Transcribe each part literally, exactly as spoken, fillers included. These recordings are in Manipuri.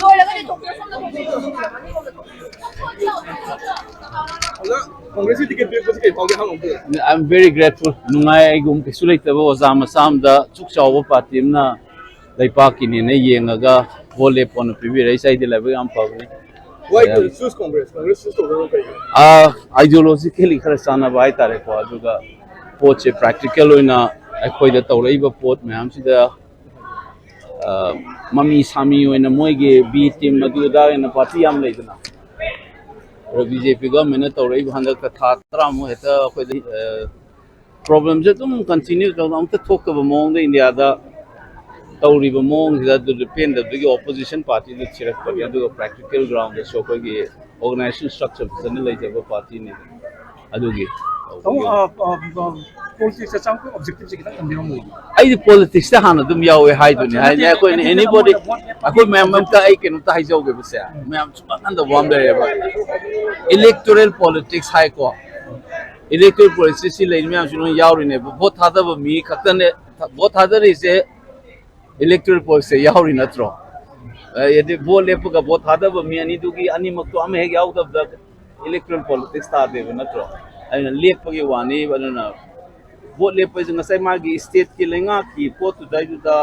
ꯂꯣꯏꯔꯒꯗꯤ ꯇꯣꯛꯄꯤꯔꯣ꯫ ꯑꯣꯖꯥ, ꯀꯣꯡꯒ꯭ꯔꯦꯁꯀꯤ ꯇꯤꯀꯦꯠ ꯄꯤꯔꯛꯄꯁꯤ ꯀꯩ ꯐꯥꯎꯒꯦ ꯍꯪꯉꯛꯄꯗ? I'm very grateful. ꯅꯨꯡꯉꯥꯏ꯫ ꯑꯩꯒꯨꯝ ꯀꯩꯁꯨ ꯂꯩꯇꯕ ꯑꯣꯖꯥ ꯃꯆꯥ ꯑꯃꯗ ꯆꯨꯛ ꯆꯥꯎꯕ ꯄꯥꯔꯇꯤ ꯑꯃꯅ ꯂꯩꯄꯥꯛꯀꯤꯅꯦꯅ ꯌꯦꯡꯉꯒ ꯚꯣꯠ ꯂꯦꯞꯄꯣꯅ ꯄꯤꯕꯤꯔꯛꯏꯁꯦ꯫ ꯑꯩꯗꯤ ꯂꯥꯏꯕꯛ ꯌꯥꯝ ꯐꯕꯅꯤ꯫ Why you choose Congress? Congress choose ꯇꯧꯗꯧꯕ ꯀꯩꯒꯤꯅꯣ? ꯑꯥ, ideologically ꯈꯔ ꯆꯥꯟꯅꯕ ꯍꯥꯏꯇꯥꯔꯦꯀꯣ꯫ ꯑꯗꯨꯒ ꯄꯣꯠꯁꯦ practical ꯑꯣꯏꯅ ꯑꯩꯈꯣꯏꯗ ꯇꯧꯔꯛꯏꯕ ꯄꯣꯠ ꯃꯌꯥꯝꯁꯤꯗ, ꯑꯥ, ꯃꯃꯤ ꯁꯥꯃꯤ ꯑꯣꯏꯅ ꯃꯣꯏꯒꯤ B team ꯑꯗꯨ ꯑꯗꯥ ꯑꯣꯏꯅ ꯄꯥꯔꯇꯤ ꯌꯥꯝ ꯂꯩꯗꯅ꯫ ꯑꯗꯣ B J P government ꯇꯧꯔꯛꯏꯕ ꯍꯟꯗꯛꯇ ꯊꯥ ꯇꯔꯥꯃꯨꯛ ꯍꯦꯛꯇ ꯑꯩꯈꯣꯏꯗ, ꯑꯥ, problemꯁꯦ ꯑꯗꯨꯝ continue ꯇꯧꯅ ꯑꯃꯨꯛꯇ ꯊꯣꯛꯇꯕ ꯃꯑꯣꯡꯗ ꯏꯟꯗꯤꯌꯥꯗ ꯇꯧꯔꯤꯕ ꯃꯑꯣꯡꯁꯤꯗ ꯑꯗꯨꯗ ꯄꯦꯟꯗꯕꯗꯒꯤ opposition partyꯗ ꯊꯤꯔꯛꯄꯅꯤ꯫ ꯑꯗꯨꯒ practical groundꯗꯁꯨ ꯑꯩꯈꯣꯏꯒꯤ organization structure ꯐꯖꯅ ꯂꯩꯖꯕ partyꯅꯤ꯫ ꯑꯗꯨꯒꯤ ꯇꯥꯃꯣ, ꯑ, ꯑ, ꯑ, politicsꯇ ꯆꯪꯉꯛꯄꯒꯤ objectiveꯁꯦ ꯈꯤꯇꯪ ꯊꯝꯕꯤꯔꯝꯃꯨ꯫ ꯑꯩꯗꯤ politicsꯇ ꯍꯥꯟꯅ ꯑꯗꯨꯝ ꯌꯥꯎꯋꯦ ꯍꯥꯏꯗꯨꯅꯤ꯫ ꯍꯥꯏꯗꯤ ꯑꯩꯈꯣꯏꯅ anybody, ꯑꯩꯈꯣꯏ ꯃꯌꯥꯝ ꯑꯝꯇ ꯑꯩ ꯀꯩꯅꯣꯝꯇ ꯍꯥꯏꯖꯧꯒꯦꯕꯁꯦ꯫ ꯃꯌꯥꯝ ꯁꯨꯡꯈꯟ ꯈꯟꯗꯕ ꯑꯃ ꯂꯩꯔꯦꯕ꯫ Electoral politics ꯍꯥꯏꯀꯣ꯫ Electoral politics ꯁꯤ ꯂꯩꯔꯤ ꯃꯌꯥꯝꯁꯤ ꯂꯣꯏ ꯌꯥꯎꯔꯤꯅꯦꯕ꯫ ꯚꯣꯠ ꯊꯥꯗꯕ ꯃꯤ ꯈꯛꯇꯅꯦ꯫ ꯚꯣꯠ ꯊꯥꯗꯔꯤꯁꯦ electoral politicsꯁꯦ ꯌꯥꯎꯔꯤ ꯅꯠꯇ꯭ꯔꯣ? ꯍꯥꯏꯗꯤ ꯚꯣꯠ ꯂꯦꯞꯄꯒ ꯚꯣꯠ ꯊꯥꯗꯕ ꯃꯤ ꯑꯅꯤꯗꯨꯒꯤ ꯑꯅꯤꯃꯛꯇꯣ ꯑꯃ ꯍꯦꯛ ꯌꯥꯎꯗꯕꯗ electoral politics ꯇꯥꯗꯦꯕ ꯅꯠꯇ꯭ꯔꯣ? ꯑꯗꯨꯅ ꯂꯦꯞꯄꯒꯤ ꯋꯥꯅꯤ꯫ ꯑꯗꯨꯅ ꯚꯣꯠ ꯂꯦꯞꯄꯁꯦ ꯉꯁꯥꯏ ꯃꯥꯒꯤ stateꯀꯤ ꯂꯩꯉꯥꯛꯀꯤ ꯄꯣꯠꯇꯨꯗꯩꯗꯨꯗ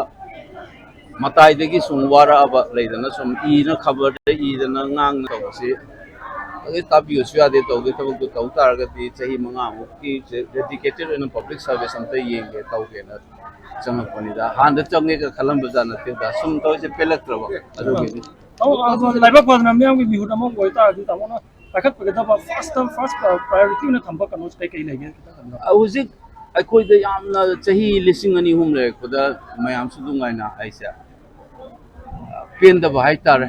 ꯃꯇꯥꯏꯗꯒꯤ ꯁꯨꯝ ꯋꯥꯔꯛꯑꯕ ꯂꯩꯗꯅ, ꯁꯨꯝ ꯏꯅ ꯈꯕꯔꯗ ꯏꯗꯅ ꯉꯥꯡꯅ ꯇꯧꯕꯁꯤ ꯑꯗꯩ ꯇꯥꯕꯤꯌꯨꯁꯨ ꯌꯥꯗꯦ꯫ ꯇꯧꯗꯦ ꯊꯕꯛꯇꯨ ꯇꯧ ꯇꯥꯔꯒꯗꯤ ꯆꯍꯤ ꯃꯉꯥꯃꯨꯛꯀꯤ dedicated ꯑꯣꯏꯅ public service ꯑꯝꯇ ꯌꯦꯡꯒꯦ ꯇꯧꯒꯦꯅ ꯆꯪꯉꯛꯄꯅꯤꯗ꯫ ꯍꯥꯟꯅ ꯆꯪꯉꯦꯒ ꯈꯜꯂꯝꯕꯖꯥꯠ ꯅꯠꯇꯦꯗ, ꯁꯨꯝ ꯇꯧꯔꯤꯁꯦ ꯄꯦꯜꯂꯛꯇ꯭ꯔꯕ ꯑꯗꯨꯒꯤꯅꯤ꯫ ꯇꯥꯃꯣ, ꯑꯗꯣ ꯂꯥꯏꯕꯛ ꯐꯗꯅ ꯃꯤꯌꯥꯝꯒꯤ ꯃꯤꯍꯨꯠ ꯑꯃ ꯑꯣꯏꯇꯥꯔꯗꯤ ꯇꯥꯃꯣꯅ ꯄꯥꯏꯈꯠꯄꯤꯒꯗꯕ first, first priority ꯑꯣꯏꯅ ꯊꯝꯕ ꯀꯩꯅꯣꯁꯦ ꯀꯩ ꯀꯩ ꯂꯩꯒꯦ ꯈꯤꯇꯪ ꯊꯝꯕꯤꯔꯝꯃꯣ꯫ ꯍꯧꯖꯤꯛ ꯑꯩꯈꯣꯏꯗ ꯌꯥꯝꯅ ꯆꯍꯤ ꯂꯤꯁꯤꯡ ꯑꯅꯤ ꯑꯍꯨꯝ ꯂꯩꯔꯛꯄꯗ ꯃꯌꯥꯝꯁꯨ ꯑꯗꯨꯝ ꯉꯥꯏꯅ ꯑꯩꯁꯦ ꯄꯦꯟꯗꯕ ꯍꯥꯏꯇꯥꯔꯦ꯫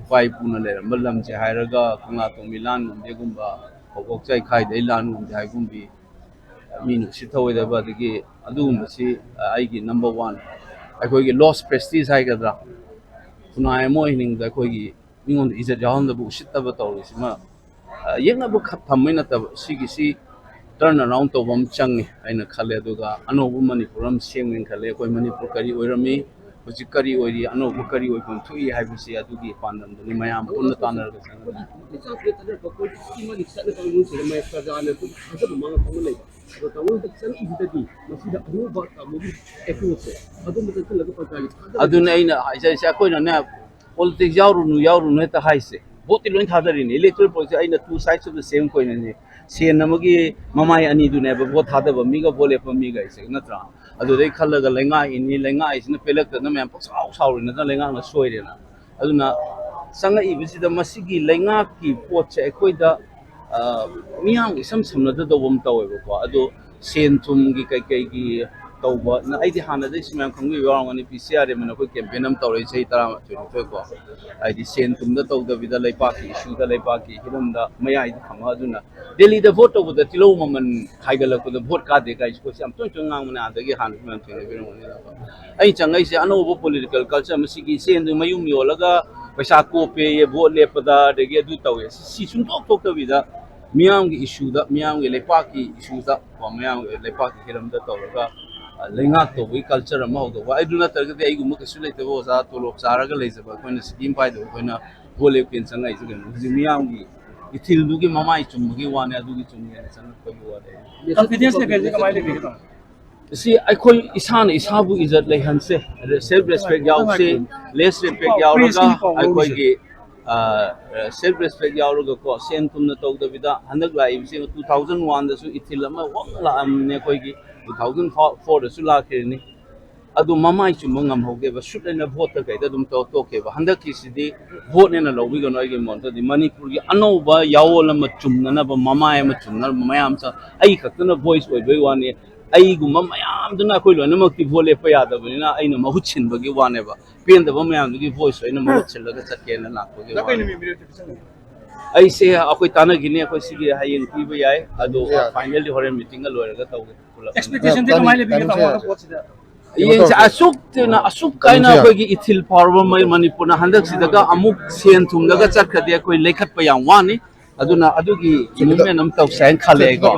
ꯏꯄꯥ ꯏꯄꯨꯅ ꯂꯩꯔꯝꯕ ꯂꯝꯁꯦ ꯍꯥꯏꯔꯒ ꯀꯪꯂꯥ ꯇꯣꯡꯕꯤ ꯂꯥꯟ ꯉꯝꯗꯦꯒꯨꯝꯕ, ꯐꯧꯕꯣꯛ ꯆꯥꯏꯈꯥꯏꯗꯩ ꯂꯥꯟ ꯉꯝꯗꯦ ꯍꯥꯏꯒꯨꯝꯕꯤ, ꯃꯤ ꯅꯨꯡꯁꯤꯠ ꯊꯧꯑꯣꯏꯗꯕ, ꯑꯗꯒꯤ ꯑꯗꯨꯒꯨꯝꯕꯁꯤ ꯑꯩꯒꯤ number one, ꯑꯩꯈꯣꯏꯒꯤ lost prestige ꯍꯥꯏꯒꯗ꯭ꯔꯥ, ꯈꯨꯟꯅꯥꯏ ꯑꯃ ꯑꯣꯏꯍꯟꯅꯤꯡꯕꯗ ꯑꯩꯈꯣꯏꯒꯤ ꯃꯤꯉꯣꯟꯗ ꯏꯖꯠ ꯌꯥꯎꯍꯟꯗꯕ, ꯎꯁꯤꯠꯇꯕ ꯇꯧꯔꯤꯁꯤꯃ, ꯑ, ꯌꯦꯛꯅꯕ ꯈꯛ ꯊꯝꯕꯩ ꯅꯠꯇꯕ, ꯁꯤꯒꯤꯁꯤ turn around ꯇꯧꯕ ꯑꯃ ꯆꯪꯉꯤ ꯑꯩꯅ ꯈꯜꯂꯦ꯫ ꯑꯗꯨꯒ ꯑꯅꯧꯕ ꯃꯅꯤꯄꯨꯔ ꯑꯃ ꯁꯦꯝꯒꯦꯅ ꯈꯜꯂꯦ꯫ ꯑꯩꯈꯣꯏ ꯃꯅꯤꯄꯨꯔ ꯀꯔꯤ ꯑꯣꯏꯔꯝꯃꯤ, ꯍꯧꯖꯤꯛ ꯀꯔꯤ ꯑꯣꯏꯔꯤ, ꯑꯅꯧꯕ ꯀꯔꯤ ꯑꯣꯏꯐꯝ ꯊꯣꯛꯏ ꯍꯥꯏꯕꯁꯤ ꯑꯗꯨꯒꯤ ꯄꯥꯟꯗꯝꯗꯨꯅꯤ ꯃꯌꯥꯝ ꯄꯨꯟꯅ ꯇꯥꯟꯅꯔꯒ ꯆꯪꯒꯗꯕꯅꯤ꯫ ꯃꯆꯥ ꯈꯔ ꯊꯥꯗꯔꯛꯄ ꯄꯣꯂꯤꯇꯤꯛꯁꯀꯤ ꯃꯥꯒꯤ ꯆꯠꯅꯕ ꯃꯑꯣꯡꯁꯤꯗ ꯃꯌꯥꯝ ꯄ꯭ꯔꯖꯥꯅ ꯑꯗꯨꯝ ꯊꯥꯖꯕ ꯃꯥꯡꯉꯛꯄ ꯑꯃ ꯂꯩꯕ꯫ ꯑꯗꯣ ꯇꯥꯃꯣ ꯍꯟꯗꯛ ꯆꯪꯉꯛꯏꯁꯤꯗꯗꯤ ꯃꯁꯤꯗ ꯑꯅꯧꯕ ꯇꯥꯃꯣꯒꯤ ꯑꯦꯄ꯭ꯔꯣꯆꯁꯦ ꯑꯗꯨꯝꯕ ꯆꯪꯁꯤꯜꯂꯒ ꯄ꯭ꯔꯖꯥꯒꯤ ꯊꯥꯖꯕ ꯑꯗꯨꯅ ꯑꯩꯅ ꯍꯥꯏꯖꯔꯤꯁꯦ, ꯑꯩꯈꯣꯏꯅꯅꯦ politics ꯌꯥꯎꯔꯨꯅꯨ ꯌꯥꯎꯔꯨꯅꯨ ꯍꯦꯛꯇ ꯍꯥꯏꯁꯦ꯫ Voteꯇꯤ ꯂꯣꯏ ꯊꯥꯗꯔꯤꯅꯦ꯫ Electoral politics ꯑꯩꯅ two sides of the same coinꯅꯤ꯫ ꯁꯦꯟ ꯑꯃꯒꯤ ꯃꯃꯥꯏ ꯑꯅꯤꯗꯨꯅꯦꯕ vote ꯊꯥꯗꯕ ꯃꯤꯒ vote ꯂꯦꯞꯄ ꯃꯤꯒ ꯍꯥꯏꯁꯦ, ꯅꯠꯇ꯭ꯔꯥ? ꯑꯗꯨꯗꯩ ꯈꯜꯂꯒ ꯂꯩꯉꯥꯛꯏꯅꯤ, ꯂꯩꯉꯥꯛꯏꯁꯤꯅ ꯄꯦꯜꯂꯛꯇꯗꯅ ꯃꯌꯥꯝ ꯄꯪꯁꯥꯎ ꯁꯥꯎꯔꯤ ꯅꯠꯇ꯭ꯔꯥ? ꯂꯩꯉꯥꯛꯅ ꯁꯣꯏꯔꯦꯅ꯫ ꯑꯗꯨꯅ ꯆꯪꯉꯛꯏꯕꯁꯤꯗ ꯃꯁꯤꯒꯤ ꯂꯩꯉꯥꯛꯀꯤ ꯄꯣꯠꯁꯦ ꯑꯩꯈꯣꯏꯗ, ꯑ, ꯃꯤꯌꯥꯝꯒ ꯏꯁꯝ ꯁꯝꯅꯗꯗꯧꯕ ꯑꯃ ꯇꯧꯋꯦꯕꯀꯣ꯫ ꯑꯗꯣ ꯁꯦꯟ ꯊꯨꯝꯒꯤ ꯀꯩꯀꯩꯒꯤ ꯇꯧꯕ, ꯅ-, ꯑꯩꯗꯤ ꯍꯥꯟꯅꯗꯩ ꯁꯤ ꯃꯌꯥꯝ ꯈꯪꯕꯤꯕ ꯌꯥꯎꯔꯝꯒꯅꯤ, ꯄꯤ ꯁꯤ ꯑꯥꯔ ꯑꯦꯝ ꯑꯅ ꯑꯩꯈꯣꯏ campaign ꯑꯃ ꯇꯧꯔꯛꯏ ꯆꯍꯤ ꯇꯔꯥꯃꯥꯊꯣꯏ ꯅꯤꯊꯣꯏ ꯀꯣ꯫ ꯍꯥꯏꯗꯤ ꯁꯦꯟ ꯊꯨꯝꯗ ꯇꯧꯗꯕꯤꯗ ꯂꯩꯄꯥꯛꯀꯤ issueꯗ, ꯂꯩꯄꯥꯛꯀꯤ ꯍꯤꯔꯝꯗ ꯃꯌꯥꯏꯗ ꯊꯝꯃ, ꯑꯗꯨꯅ ꯗꯦꯜꯂꯤꯗ vote ꯇꯧꯕꯗ ꯇꯤꯜꯍꯧ ꯃꯃꯜ ꯍꯥꯏꯒꯠꯂꯛꯄꯗ vote ꯀꯥꯗꯦ ꯀꯥꯏꯁꯦ ꯑꯩꯈꯣꯏꯁꯦ ꯌꯥꯝ ꯇꯣꯏ ꯇꯣꯏꯅ ꯉꯥꯡꯕꯅꯦ, ꯑꯥꯗꯒꯤ ꯍꯥꯟꯅꯁꯨ ꯃꯌꯥꯝ ꯊꯦꯡꯅꯕꯤꯔꯝꯒꯅꯤ꯫ ꯑꯩ ꯆꯪꯉꯛꯏꯁꯦ ꯑꯅꯧꯕ political culture, ꯃꯁꯤꯒꯤ ꯁꯦꯟꯗꯨ ꯃꯌꯨꯝ ꯌꯣꯜꯂꯒ ꯄꯩꯁꯥ ꯀꯣꯞꯄꯦꯌꯦ, vote ꯂꯦꯞꯄꯗ, ꯑꯗꯒꯤ ꯑꯗꯨ ꯇꯧꯋꯦ, ꯁꯤ ꯁꯨꯡꯊꯣꯛ ꯊꯣꯛꯇꯕꯤꯗ ꯃꯤꯌꯥꯝꯒꯤ issueꯗ, ꯃꯤꯌꯥꯝꯒꯤ ꯂꯩꯄꯥꯛꯀꯤ issueꯗ ꯀꯣ, ꯃꯌꯥꯝꯒꯤ ꯂꯩꯄꯥꯛꯀꯤ ꯍꯤꯔꯝꯗ ꯇꯧꯔꯒ, ꯑ, ꯂꯩꯉꯥꯛ ꯇꯧꯕꯒꯤ culture ꯑꯃ ꯍꯧꯗꯧꯕ꯫ ꯑꯩꯗꯨ ꯅꯠꯇ꯭ꯔꯒꯗꯤ ꯑꯩꯒꯨꯝꯕ ꯀꯩꯁꯨ ꯂꯩꯇꯕ ꯑꯣꯖꯥ ꯇꯣꯂꯣꯞ ꯆꯥꯔꯒ ꯂꯩꯖꯕ ꯑꯩꯈꯣꯏꯅ ꯁꯤꯀꯤ ꯑꯃ ꯄꯥꯏꯗꯕ ꯑꯩꯈꯣꯏꯅ vote ꯂꯦꯞꯀꯦꯅ ꯆꯪꯉꯛꯏꯁꯦ ꯀꯩꯅꯣ? ꯍꯧꯖꯤꯛ ꯃꯤꯌꯥꯝꯒꯤ ꯏꯊꯤꯜꯗꯨꯒꯤ ꯃꯃꯥꯏ ꯆꯨꯝꯕꯒꯤ ꯋꯥꯅꯦ, ꯑꯗꯨꯒꯤ ꯆꯨꯝꯒꯦꯅ ꯆꯪꯉꯛꯄꯒꯤ ꯋꯥꯅꯦ꯫ Confidence levelꯁꯦ ꯀꯃꯥꯏꯅ ꯂꯩꯕꯤꯒꯦ ꯇꯥꯃꯣ? ꯁꯤ ꯑꯩꯈꯣꯏ ꯏꯁꯥꯅ ꯏꯁꯥꯕꯨ ꯏꯖꯠ ꯂꯩꯍꯟꯁꯦ, self respect ꯌꯥꯎꯁꯦ, less respect ꯌꯥꯎꯔꯒ ꯑꯩꯈꯣꯏꯒꯤ self respect ꯌꯥꯎꯔꯒꯀꯣ, ꯁꯦꯟ ꯊꯨꯝꯅ ꯇꯧꯗꯕꯤꯗ ꯍꯟꯗꯛ ꯂꯥꯛꯏꯕꯁꯤ two thousand oneꯗꯁꯨ ꯏꯊꯤꯜ ꯑꯃ ꯋꯥꯡꯅ ꯂꯥꯛꯑꯝꯃꯤꯅꯦ, ꯑꯩꯈꯣꯏꯒꯤ two thousand fourꯗꯁꯨ ꯂꯥꯛꯈꯤꯕꯅꯤ꯫ ꯑꯗꯨ ꯃꯃꯥꯏ ꯆꯨꯝꯕ ꯉꯝꯍꯧꯗꯦꯕ, ꯁꯨꯠ ꯑꯅ voteꯇ ꯀꯩꯗ ꯑꯗꯨꯝ ꯇꯧ ꯇꯣꯛꯈꯤꯕ꯫ ꯍꯟꯗꯛꯀꯤꯁꯤꯗꯤ voteꯅꯦꯅ ꯂꯧꯕꯤꯒꯅꯨ ꯑꯩꯒꯤ ꯃꯣꯠꯇꯗꯤ꯫ ꯃꯅꯤꯄꯨꯔꯒꯤ ꯑꯅꯧꯕ ꯌꯥꯑꯣꯜ ꯑꯃ ꯆꯨꯝꯅꯅꯕ, ꯃꯃꯥꯏ ꯑꯃ ꯆꯨꯝꯅꯅꯕ ꯃꯌꯥꯝ ꯆꯪ-, ꯑꯩ ꯈꯛꯇꯅ voice ꯑꯣꯏꯕꯩ ꯋꯥꯅꯤ꯫ ꯑꯩꯒꯨꯝꯕ ꯃꯌꯥꯝꯗꯨꯅ ꯑꯩꯈꯣꯏ ꯂꯣꯏꯅꯃꯛꯇꯤ vote ꯂꯦꯞꯄ ꯌꯥꯗꯕꯅꯤꯅ ꯑꯩꯅ ꯃꯍꯨꯠ ꯁꯤꯟꯕꯒꯤ ꯋꯥꯅꯦꯕ꯫ ꯄꯦꯟꯗꯕ ꯃꯌꯥꯝꯗꯨꯒꯤ voice ꯑꯩꯅ ꯃꯍꯨꯠ ꯁꯤꯜꯂꯒ ꯆꯠꯀꯦꯅ ꯂꯥꯛꯄꯒꯤ ꯋꯥꯅꯤ꯫ ꯑꯩꯁꯦ ꯑꯩꯈꯣꯏ ꯇꯥꯟꯅꯈꯤꯅꯤ, ꯑꯩꯈꯣꯏ ꯁꯤꯒꯤ ꯍꯌꯦꯡ ꯄꯤꯕ ꯌꯥꯏ, ꯑꯗꯨ finalꯗꯤ ꯍꯣꯔꯦꯟ meetingꯒ ꯂꯣꯏꯔꯒ ꯇꯧꯒꯦ ꯄꯨꯂꯞ꯫ Expectationꯗꯤ ꯀꯃꯥꯏꯅ ꯂꯩꯕꯤꯒꯦ ꯇꯥꯃꯣ ꯍꯟꯗꯛ voteꯁꯤꯗ? ꯌꯦꯡꯁꯦ, ꯑꯁꯨꯛ ꯊꯤꯅ, ꯑꯁꯨꯛ ꯀꯥꯏꯅ ꯑꯩꯈꯣꯏꯒꯤ ꯏꯊꯤꯜ ꯐꯥꯎꯔꯕ ꯃꯩ ꯃꯅꯤꯄꯨꯔꯅ ꯍꯟꯗꯛꯁꯤꯗꯒ ꯑꯃꯨꯛ ꯁꯦꯟ ꯊꯨꯝꯗꯒ ꯆꯠꯈ꯭ꯔꯗꯤ ꯑꯩꯈꯣꯏ ꯂꯩꯈꯠꯄ ꯌꯥꯝ ꯋꯥꯅꯤ꯫ ꯑꯗꯨꯅ ꯑꯗꯨꯒꯤ movement ꯑꯃ ꯇꯧꯁꯦ ꯍꯥꯏꯅ ꯈꯜꯂꯦ ꯑꯩꯀꯣ꯫